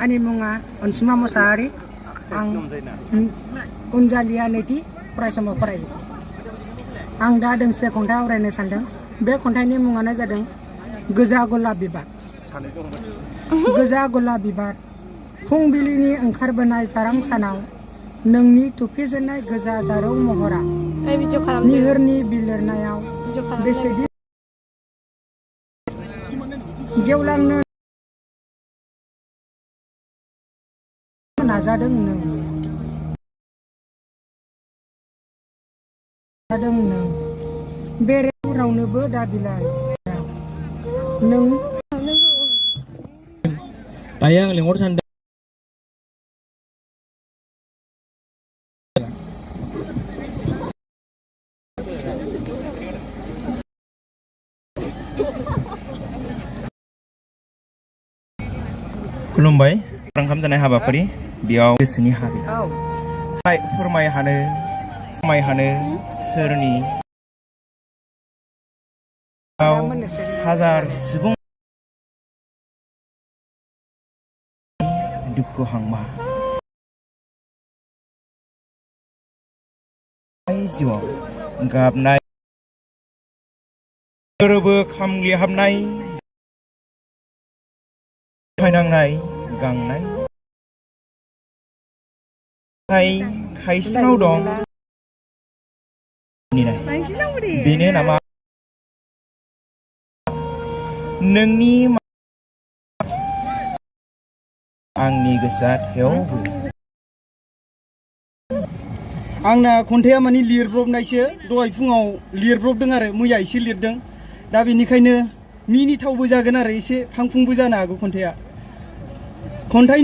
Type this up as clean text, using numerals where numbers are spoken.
आंनि मुङा अनसुमा मोसाहारि आं उनजालिया नैथि फरायसालियाव फरायो आं दा दोंसे खन्थाइ आवरायनो सानदों बे खन्थाइनि मुङानो जादों गोजा गलाप बिबार गोजा गलाप बिबार फुंबिलिनि ओंखारबोनाय जारां सानाव नोंनि थुफिजेननाय गोजा जारौ महरा निहोरनि बिलिरनायाव बेसेदि गेवलांनो नाजादों नों बेरे रावनोबो दाबिलाय नों दायो आं लिंहर सानदों खुलुमबाय ओंखाम जानाय हाबाफारि बेयाव गोसोनि हाबि फोरमायहानो सोरनि हाजार सुबुं दुखु हांमा जिउआव गाबनाय गोरबो खामग्लिहाबनाय फायनांनाय गांनाय खायसेनाव दं बेनो नामा नोंनि आंनि गोसोआ थेवबो आंना खन्थाइया माने लिरब्रबनायसो दहाय फुङाव लिरब्रबदों आरो मैया एसे लिरदों दा बेनिखायनो मिनिथावबो जागोन आरो एसे फांफुंबो जानो हागौ खन्थाइया